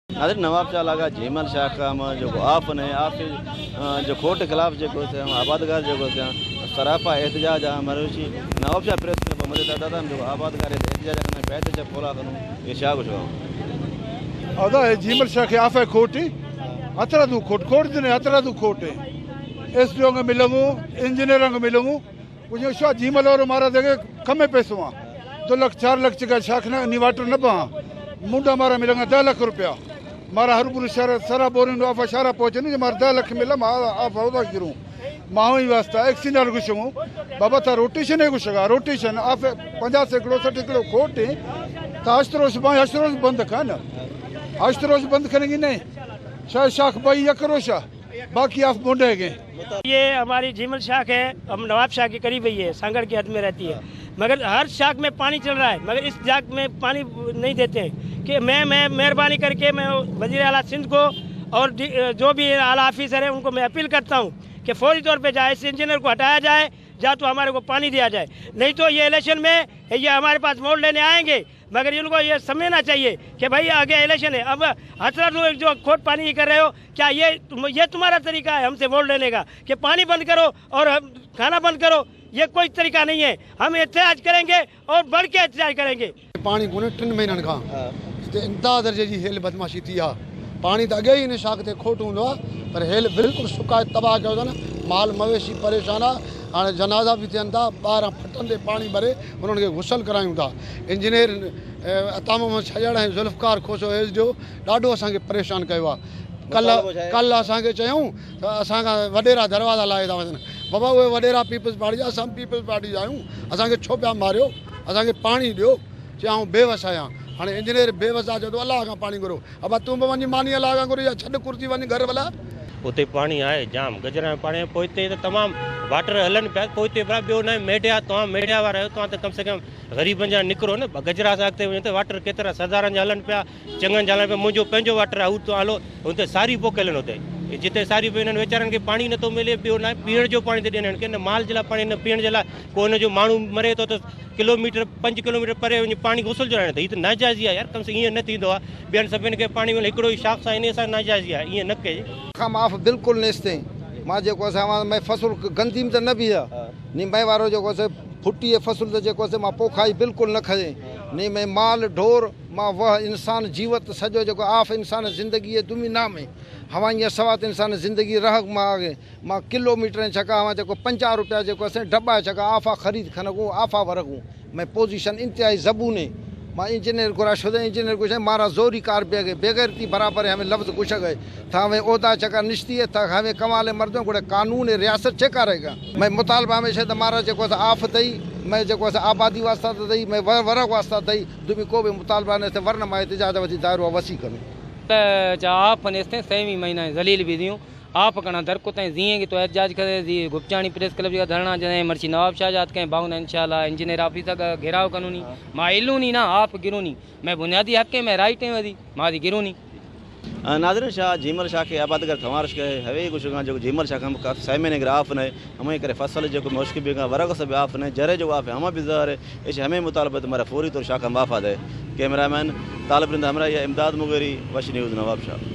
ناظرين نواب شاهه لاڳا جيمل شاهه کان م جيڪو آف نه آف جو کوٽ خلاف جيڪو آبادگار جيڪو سراپا احتجاج آ مروشي نواب شاهه پريس ڪلب مدد دادا جيڪو آبادگار احتجاج ڪندا پيٽ چ پولا ڪنو اي شاهه ڪجهه ادا هي جيمل شاهه کي آف کوٽ هٿرادو کوٽ کوٽ دने هٿرادو کوٽ ايس ڊي او کي ملنگو انجنيئر کي ملنگو ڪجهه شاهه جيمل وارو مارا دگي کمي پئسو آ 2 لک 4 لک چڪا شاخ نه ني واٽر نه بها مونڊا مارا ملنگا 10 لک روپيا مارا هر برو شهر سرا بورين آفا شارا پهچن جي مارا 10 لک ملا ما آفا ودا گرون ماهو ئي واسطا ايڪسينر گشون بابا تا روٽيشن ئي گشگا روٽيشن آف 50% 60% کوٽ تا هشتروش با هشتروش بند کن هشتروش بند کنگي نه شاخ شاخ بای یکروشا باقی آف مونڈے گئے۔ ये हमारी झीमल शाख है, हम नवाब शाह के करीब ही है, सांगड़ की हद में रहती है, मगर हर शाख में पानी चल रहा है, मगर इस शाख में पानी नहीं देते हैं। कि मैं मेहरबानी करके मैं वज़ीर आला सिंध को और जो भी आला ऑफिसर है उनको मैं अपील करता हूँ कि फौरी तौर पे जाए, इस इंजीनियर को हटाया जाए, या तो हमारे को पानी दिया जाए, नहीं तो ये इलेक्शन में ये हमारे पास वोट लेने आएंगे, मगर इनको ये समझना चाहिए कि भाई आगे इलेक्शन है। अब हसरत जो खोट पानी कर रहे हो, क्या ये तुम्हारा तरीका है हमसे वोट लेने का कि पानी बंद करो और हम खाना बंद करो? ये कोई तरीका नहीं है। हम एहतजाज करेंगे और बढ़ के एहतजाज करेंगे। पाणी कोन्हे 3 महीननि खां हिते इंतहा दर्जे जी हेल बदमाशी थी आहे। पाणी त अॻे ई हिन शाख ते खोट हूंदो आहे, पर हेल बिल्कुलु सुकाए तबाह कयो अथनि। माल मवेशी परेशान आहे। हाणे जनाज़ा बि थियनि था, ॿाहिरां फटनि ते पाणी भरे उन्हनि खे गुसल करायूं था। इंजीनियर अता मोहम्मद छजड़ ऐं ज़ुल्फ़कार खोसो एस डी ओ ॾाढो असांखे परेशान कयो आहे। कल्ह असांखे चयऊं त असां खां वॾेरा दरवाज़ा लाहे था वञनि। बाबा उहे वॾेरा पीपल्स पार्टी जा, असां पीपल्स पार्टी जा आहियूं, असांखे छो पिया मारियो, असांखे पाणी ॾियो। चई आउं बेवस आहियां। हाणे इंजीनियर बेवस आहे, चए थो अलाह खां पाणी घुरो। अबा तूं बि वञी मानी अलाह खां घुर या छॾ कुर्सी वञ घर भला। उते पाणी आहे जाम, गजरा में पाणी आहे, पोइ हिते त तमामु वाटर हलनि पिया, पोइ हिते भला ॿियो न आहे। मेडिया, तव्हां मेडिया वारा आहियो, तव्हां त कम से कम ग़रीबनि जा निकिरो न, गजरा सां अॻिते वञो त वाटर केतिरा सरदारनि जा हलनि पिया, चङनि जा हलनि पिया। मुंहिंजो पंहिंजो वाटर आहे, हू तव्हां हलो, हुते सारी पोखियल आहिनि, हुते जिते सारी पई हिननि वीचारनि खे पाणी नथो मिले, ॿियो न आहे पीअण जो पाणी त ॾियनि हिननि खे, न माल जे लाइ पाणी, न पीअण जे लाइ। को हिनजो माण्हू मरे थो त किलोमीटर 5 किलोमीटर परे वञी पाणी गुसल जो आहे। त हीअ त नाजाइज़ी आहे यार, कम से ईअं न थींदो आहे। ॿियनि सभिनी खे पाणी मिले, हिकिड़ो ई शाख सां इन सां नाजाइज़ी आहे, ईअं न कजे। खां माफ़ बिल्कुलु नेस्ते मां जेको असां मैं फसल गंदी में त न बि आहे नी, मैं वारो जेको असां फुटीअ फसल त जेको असां मां पोखाई बिल्कुलु न खणे नी, मैं माल ढोर मां वह इंसान जीवत सॼो जेको आफ इंसान ज़िंदगी दुमी नाम है हवा ईअं सवात इंसान ज़िंदगी रह मां आगे मां किलोमीटर छका हवा जेको 50 रुपया जेको असां डब्बा छका आफा ख़रीद खणगूं आफा वरगूं। मैं पोज़ीशन इंतिहाई ज़बून है। मां इंजीनियर घुराए छो इंजीनियर कुछ मारा जोरी कार बेगैरती बराबर हमें लफ्ज़ कुछ गए था हमें ओहदा चका निश्ती है था हमें कमाल मर्दों गुड़े कानून रियासत चेका रहेगा। मैं मुतालबा में छे मारा जेको आफ अथई, मैं जेको आबादी वास्ता अथई, मैं वरग वास्ता अथई, दुमी को भी मुतालबा न वरन मां एहतजाज वठी दायरो वसी करूँ। त आफ नेस्ते सेवी महीना ज़लील भी दियूं आप कणा दरको ताईं जीअं की तो एहतजाज करे जी गुपचाणी प्रेस क्लब जा धरणा जॾहिं मर्ची नवाब शाह जात कंहिं भाऊ इंशाअल्लाह इंजीनियर ऑफिस घेराव कनूनी मां इलूनी ना आप गिरूनी मैं बुनियादी हक़ में राइट है वधी मां गिरूनी। नाज़रीन शाह झीमल शाह के आबादगार खवारश के हवे कुछ जो झीमल शाह हम काफ़ी सह महीने आफ न हमें करे फसल जो मुश्किल भी वरग सब आफ न जरे जो आफ हम भी ज़हर है इस हमें मुतालबा तुम्हारा फौरी तौर शाह माफ़ा दे। कैमरामैन तालब हमरा या इमदाद मुगेरी वश न्यूज़ नवाब शाह।